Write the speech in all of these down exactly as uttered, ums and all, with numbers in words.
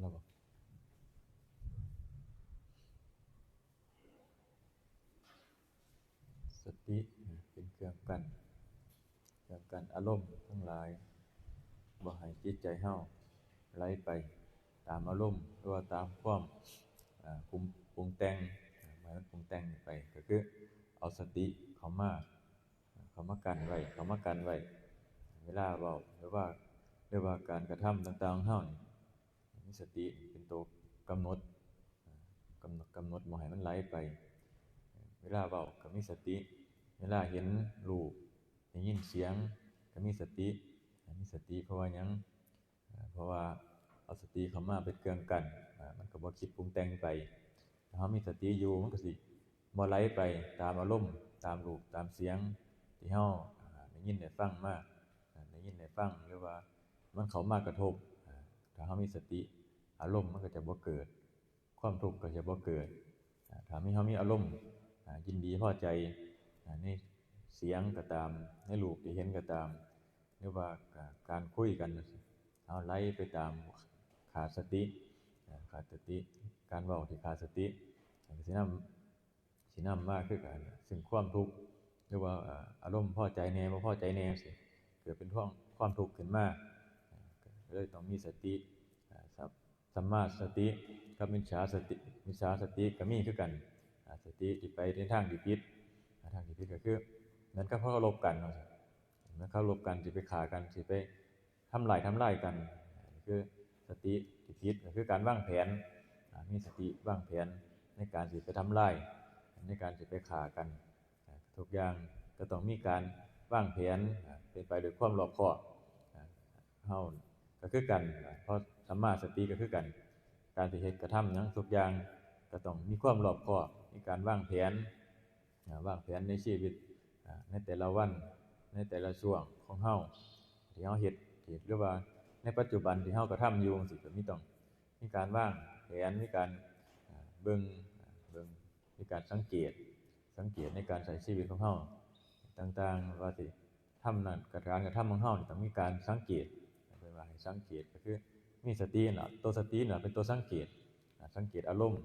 แล้วบ่ สติเป็นเครื่องกั้น เครื่องกั้นอารมณ์ทั้งหลาย บ่ให้จิตใจเฮาไหลไปตามอารมณ์ หรือว่าตามความ อ่า ปรุง ปรุงแต่ง อ่า บ่ให้มันปรุงแต่งไป ก็คือเอาสติเข้ามา เข้ามากั้นไว้ เข้ามากั้นไว้ เวลาเว้า หรือว่า หรือว่าการกระทำต่างๆของเฮานี่ มีสติเป็นตัวกำหนด กำหนด กำหนดบ่ให้มันไหลไป เวลาเว้าก็มีสติ เวลาเห็นรูป ได้ยินเสียงก็มีสติ มีสติเพราะว่าหยัง อ่า เพราะว่าเอาสติเข้ามาเป็นเครื่องกั้น อ่า มันก็บ่คิดปรุงแต่งไป ถ้าเฮามีสติอยู่ มันก็สิบ่ไหลไปตามอารมณ์ ตามรูป ตามเสียงที่เฮา อ่า ได้ยินได้ฟังมา อ่า ได้ยินได้ฟัง หรือว่ามันเข้ามากระทบ อ่า ถ้าเฮามีสติ อารมณ์มันก็จะบ่เกิด ความทุกข์ก็จะบ่เกิด อ่า ถ้ามี เฮามีอารมณ์ อ่า ยินดีพอใจ อ่า ในเสียงก็ตาม ในรูปที่เห็นก็ตาม หรือว่า อ่า การคุยกัน เฮาไหลไปตาม ขาดสติ อ่า ขาดสติ การเว้าที่ขาดสติ ก็สินำ สินำมาคือกัน ซึ่งความทุกข์ หรือว่า อ่า อารมณ์พอใจแหน่ บ่พอใจแหน่สิ เกิดเป็นความ ความทุกข์ขึ้นมา อ่า ก็เลยต้องมีสติ อ่า สัม- สัมมาสติกับมิจฉาสติ มิจฉาสติก็มีคือกัน อ่า สติที่ไปในทางที่ผิด อ่า ทางที่ผิดก็คือ เหมือนกับเขารบกันเนาะ เหมือนเขารบกัน สิไปฆ่ากัน สิไปทำลาย ทำลายกัน คือสติที่ผิดก็คือการวางแผน อ่า มีสติวางแผนในการสิไปทำลาย ในการสิไปฆ่ากัน อ่า ทุกอย่างก็ต้องมีการวางแผน อ่า เป็นไปด้วยความรอบคอบ อ่า เฮาก็คือกัน อ่า เพราะสัมมาสติก็คือกัน การสิเฮ็ดกระทำหยังทุกอย่างก็ต้องมีความรอบคอบ มีการวางแผน อ่า วางแผนในชีวิต อ่า ในแต่ละวัน ในแต่ละช่วงของเฮา ที่เฮาเฮ็ด ที่ หรือว่าในปัจจุบันที่เฮากระทำอยู่จั่งซี้ ก็มีต้องมีการวางแผน มีการ อ่า เบิ่ง อ่า เบิ่ง มีการสังเกต สังเกตในการใช้ชีวิตของเฮาต่างๆ ว่าสิทำนั่น การกระทำของเฮานี่ต้องมีการสังเกต เพิ่นว่าให้สังเกตก็คือมีสตินั่นล่ะ ตัวสตินั่นล่ะเป็นตัวสังเกต อ่า สังเกตอารมณ์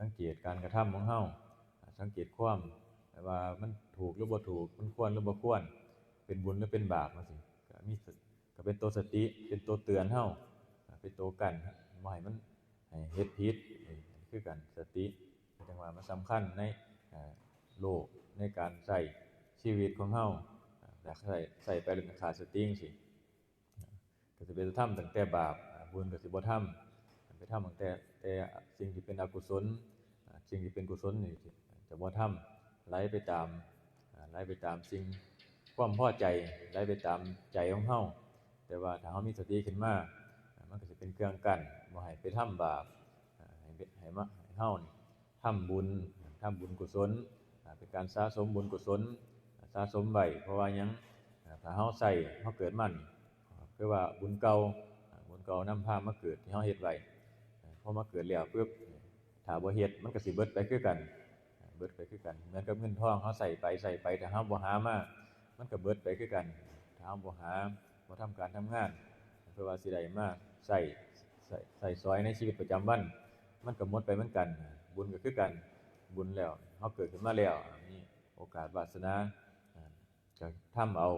สังเกตการกระทำของเฮา อ่า สังเกตความ ว่ามันถูกหรือบ่ถูก มันควรหรือบ่ควร เป็นบุญหรือเป็นบาปจั่งซี้ ก็มีส- ก็เป็นตัวสติ เป็นตัวเตือนเฮา อ่า เป็นตัวกั้นบ่ให้มัน ให้เฮ็ดผิด นี่คือกัน สติ จั่งว่ามันสำคัญใน อ่า โลก ในการใช้ชีวิตของเฮา อ่า อยากใช้ ใช้ไปแล้วก็ขาดสติจั่งซี้ ก็สิไปทำตั้งแต่บาป อ่า บุญก็สิบ่ทำ ไปทำตั้งแต่ แต่สิ่งที่เป็นอกุศล อ่า สิ่งที่เป็นกุศลนี่จะบ่ทำ ไหลไปตาม อ่า ไหลไปตามสิ่ง ความพอใจ ไหลไปตามใจของเฮา แต่ว่าถ้าเฮามีสติขึ้นมา อ่า มันก็สิเป็นเครื่องกั้น บ่ให้ไปทำบาป อ่า ให้ ให้มา ให้เฮานี่ทำบุญ ทำบุญกุศล อ่า เป็นการสะสมบุญกุศล สะสมไว้ เพราะว่าหยัง อ่า ถ้าเฮาใช้ เฮาเกิดมานี่ คือว่าบุญเก่า อ่า บุญเก่านำพามาเกิดที่เฮาเฮ็ดไว้ อ่า พอมาเกิดแล้วปุ๊บ ถ้าบ่เฮ็ด มันก็สิเบิดไปคือกัน อ่า เบิดไปคือกัน เหมือนกับเงินทอง เฮาใช้ไป ใช้ไป ถ้าเฮาบ่หามา มันก็เบิดไปคือกัน ถ้าเฮาบ่หา บ่ทำการทำงาน เพื่อว่าสิได้มาใช้ ใช้ ใช้สอยในชีวิตประจำวัน มันก็หมดไปเหมือนกัน บุญก็คือกัน บุญแล้ว เฮาเกิดขึ้นมาแล้ว มีโอกาสวาสนา อ่า ก็ทำเอา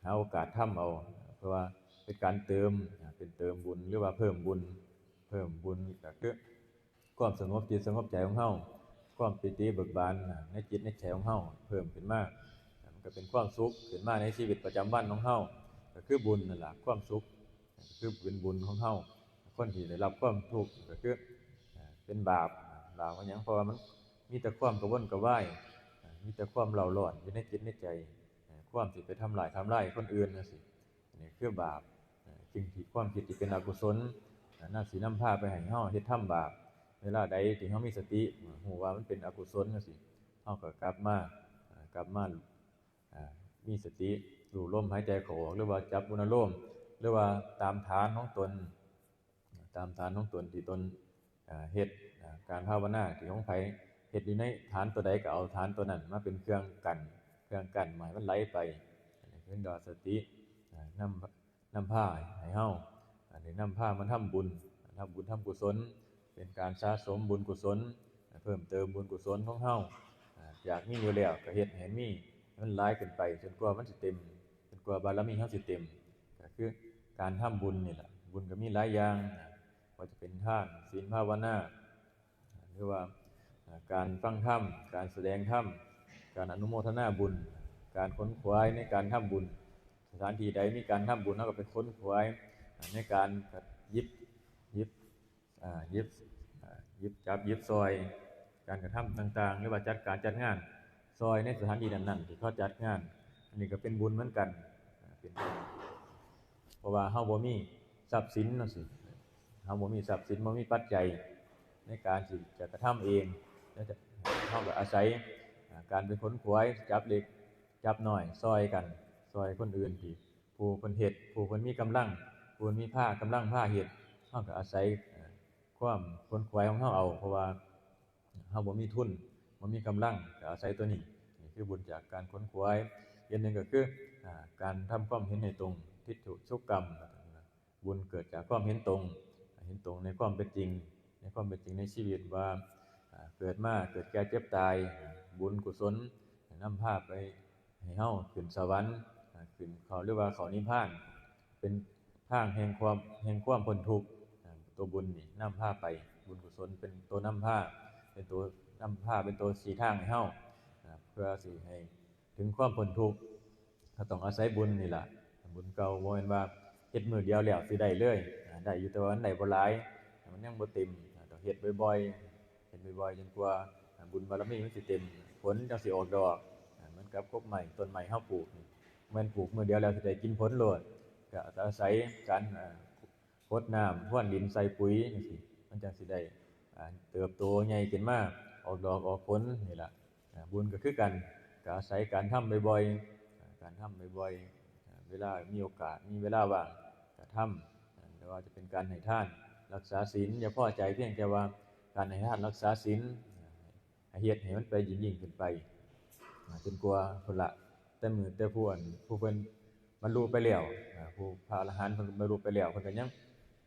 หาโอกาสทำเอา เพราะว่าเป็นการเติม เป็นเติมบุญ หรือว่าเพิ่มบุญ เพิ่มบุญก็คือความสงบจิตสงบใจของเฮา ความปีติเบิกบานในจิตในใจของเฮาเพิ่มขึ้นมา มันก็เป็นความสุขขึ้นมาในชีวิตประจำวันของเฮา ก็คือบุญนั่นล่ะ ความสุขก็คือเป็นบุญของเฮา คนที่ได้รับความทุกข์ก็คือ อ่า เป็นบาป บาปว่าหยัง เพราะว่ามันมีแต่ความกระวนกระวาย อ่า มีแต่ความเร่าร้อนอยู่ในจิตในใจ อ่า ความสิไปทำร้าย ทำลายคนอื่นจั่งซี้ อันนี้คือบาป อ่า สิ่งที่ ความคิดที่เป็นอกุศล อ่า นั่นสินำพาไปให้เฮาเฮ็ดทำบาป เวลาใดที่เฮามีสติ อ่า รู้ว่ามันเป็นอกุศลจั่งซี้ เฮาก็กลับมา อ่า กลับมา อ่า มีสติ รู้ลมหายใจเข้าออก หรือว่าจับอุณาโลม หรือว่าตามฐานของตน ตามฐานของตนที่ตน อ่า เฮ็ด อ่า การภาวนาที่ของไผเฮ็ดอยู่ในฐานตัวใดก็เอาฐานตัวนั้นมาเป็นเครื่องกั้น เครื่องกั้นบ่ให้มันไหลไป อันนี้คือดอสติ อ่า นำ นำพาให้เฮา อันนี้นำพามาทำบุญ ทำบุญทำกุศล เป็นการสะสมบุญกุศล เพิ่มเติมบุญกุศลของเฮา อ่า จากมีอยู่แล้วก็เฮ็ดให้มี ให้มันหลายขึ้นไป จนกว่ามันสิเต็ม จนกว่าบารมีเฮาสิเต็ม ก็คือการทำบุญนี่แหละ บุญก็มีหลายอย่าง ว่าจะเป็นทาน ศีล ภาวนา หรือว่า อ่า การฟังธรรม การแสดงธรรม การอนุโมทนาบุญ การขนขวายในการทำบุญ สถานที่ใดมีการทำบุญ เราก็ไปขนขวาย อ่า ในการหยิบ หยิบ อ่า หยิบ อ่า หยิบจับ หยิบซอย การกระทำต่างๆ หรือว่าจัดการจัดงาน ซอยในสถานที่นั้นๆ ที่เขาจัดงาน อันนี้ก็เป็นบุญเหมือนกัน อ่า เป็นบุญ เพราะว่าเฮาบ่มีทรัพย์สินจั่งซี้ เฮาบ่มีทรัพย์สิน บ่มีปัจจัยในการที่จะกระทำเอง แล้วจะ เฮาก็อาศัย อ่า การไปขนขวาย จับเล็กจับน้อย ซอยกัน ซอยคนอื่นที่ ผู้เพิ่นเฮ็ด ผู้เพิ่นมีกำลัง ผู้เพิ่นมีพากำลังพาเฮ็ด เฮาก็อาศัย เอ่อ ความขนขวายของเฮาเอา เพราะว่าเฮาบ่มีทุน บ่มีกำลัง ก็อาศัยตัวนี้ นี่คือบุญจากการขนขวาย อย่างหนึ่งก็คือ อ่า การทำความเห็นให้ตรง ทิฏฐิสุกรรม บุญเกิดจากความเห็นตรง เห็นตรงในความเป็นจริง ในความเป็นจริงในชีวิตว่า อ่า เกิดมา เกิดแก่เจ็บตาย บุญกุศลนำพาไป ให้เฮาขึ้นสวรรค์ อ่า ขึ้นเขาเรียกว่าเขานิพพาน เป็นทางแห่งความ แห่งความพ้นทุกข์ อ่า ตัวบุญนี่นำพาไป บุญกุศลเป็นตัวนำพา เป็นตัวนำพา เป็นตัวชี้ทางให้เฮา อ่า เพื่อสิให้ถึงความพ้นทุกข์ ก็ต้องอาศัยบุญนี่ล่ะ บุญเก่า บ่แม่นว่าเฮ็ดมื้อเดียวแล้วสิได้เลย อ่า ได้อยู่ แต่ว่ามันได้บ่หลาย มันยังบ่เต็ม อ่า ต้องเฮ็ดบ่อยๆ เฮ็ดบ่อยๆ จนกว่า อ่า บุญบารมีมันสิเต็ม ผลจั่งสิออกดอก อ่า เหมือนกับกกไม้ ต้นไม้เฮาปลูกนี่ แม่นปลูกมื้อเดียวแล้วสิได้กินผลโลด ก็อาศัยการ อ่า รดน้ำ พรวนดิน ใส่ปุ๋ยจั่งซี้ มันจั่งสิได้ อ่า เติบโตใหญ่ขึ้นมา ออกดอกออกผลนี่ล่ะ อ่า บุญก็คือกัน ก็อาศัยการทำบ่อยๆ อ่า การทำบ่อยๆ อ่า เวลามีโอกาส มีเวลาว่างก็ทำ อ่า ไม่ว่าจะเป็นการให้ทาน รักษาศีล อย่าพอใจเพียงแค่ว่าการให้ทาน รักษาศีล อ่า ให้เฮ็ดให้มันไปยิ่งๆ ขึ้นไป อ่า จนกว่าพุ้นละ แต่มื้อ แต่ผู้อัน ผู้เพิ่นบรรลุไปแล้ว อ่า ผู้พระอรหันต์เพิ่นบรรลุไปแล้ว เพิ่นก็ยัง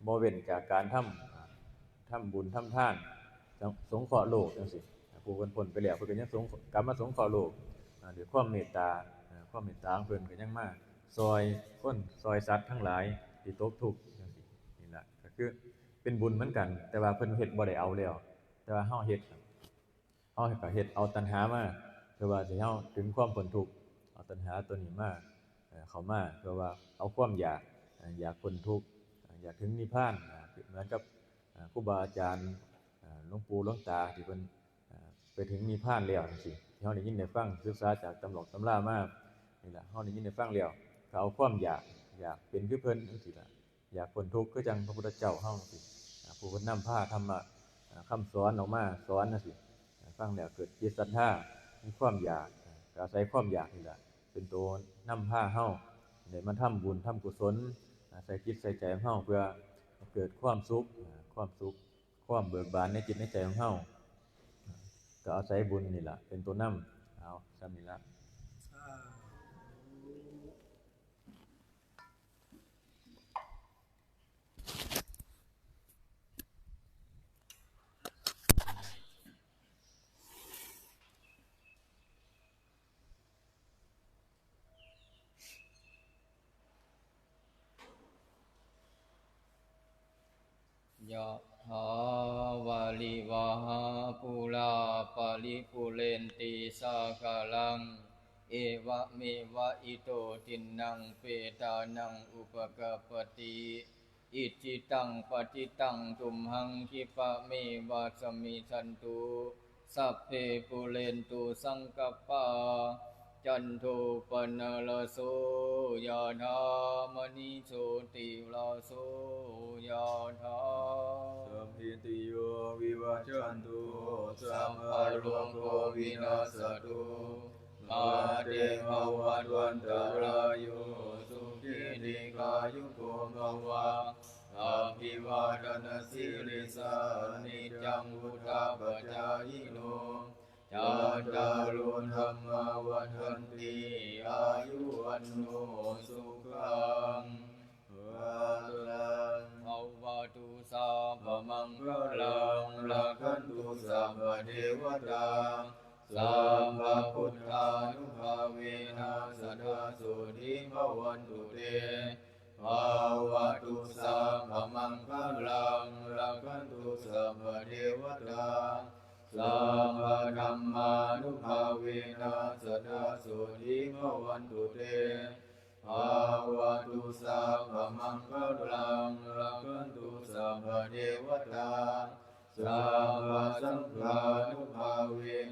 บ่เว้นจากการทำ อ่า ทำบุญทำทาน สง สงเคราะห์โลกจั่งซี้ อ่า ผู้เพิ่นพ้นไปแล้ว เพิ่นก็ยังสง กลับมาสงเคราะห์โลก อ่า ด้วยความเมตตา อ่า ความเมตตาของเพิ่นก็ยังมาซอยคน ซอยสัตว์ทั้งหลายที่ตกทุกข์จั่งซี้ นี่ล่ะ ก็คือเป็นบุญเหมือนกัน แต่ว่าเพิ่นเฮ็ดบ่ได้เอาแล้ว แต่ว่าเฮาเฮ็ด เฮาก็เฮ็ดเอาตัณหามา เพื่อว่าสิเฮาถึงความพ้นทุกข์ เอาตัณหาตัวนี้มา เอ่อ เข้ามา เพื่อว่าเอาความอยาก เอ่อ อยากพ้นทุกข์ เอ่อ อยากถึงนิพพาน อ่า เหมือนกับ อ่า ครูบาอาจารย์ อ่า หลวงปู่หลวงตาที่เพิ่น อ่า ไปถึงนิพพานแล้วจั่งซี้ ที่เฮาได้ยินได้ฟัง ศึกษาจากตำรอกตำรามา นี่ล่ะ เฮาได้ยินได้ฟังแล้ว ก็เอาความอยาก อยากเป็นคือเพิ่นจั่งซี้ล่ะ อยากพ้นทุกข์คือจั่งพระพุทธเจ้าเฮาจั่งซี้ อ่า ผู้เพิ่นนำพาธรรมะ อ่า คำสอนออกมาสอนจั่งซี้ อ่า ฟังแล้วเกิดจิตศรัทธา มีความอยาก อ่า ก็อาศัยความอยากนี่ล่ะ เป็นตัวนำพาเฮาได้มาทำบุญทำกุศล อ่า ใส่จิตใส่ใจของเฮา เพื่อให้เกิดความสุข อ่า ความสุข ความเบิกบานในจิตในใจของเฮา อ่า ก็อาศัยบุญนี่ล่ะ เป็นตัวนำ เอา ส่ำนี้ล่ะ ยะถาวาริวะหาปูราปะริปูเรนติสาคารัง เอวะเมวะอิโตทินนังเปตานังอุปกาปติ อิจิตังปะจิตังตุมหังคิปะเมวะสมิชันตุ สัพเพปูเรนตุสังกัปปา จันโทปนรโสยะถามณิโชติรโสยะถา สัพพิติโยวิวัชชันตุ สัพพะโรโควินัสสตุ มาเตภวัตวันตรายโย สุขีทีคายุโกภวะ อภิวาทนสีลิสานิจังวุฒาปจายิโน จัตตารุธรรมาวัฒนติ อายุวันโนสุขัง Bhavatu sabbamaṅgalaṃ, rakkhantu sabbadevatā, sabbabuddhānubhāvena sadā sotthī bhavantu te. Bhavatu sabbamaṅgalaṃ, rakkhantu sabbadevatā, sabbadhammānubhāvena sadā sotthī bhavantu te. Bhavatu sabbamaṅgalaṃ, rakkhantu sabbadevatā, sabbasaṅghānubhāvena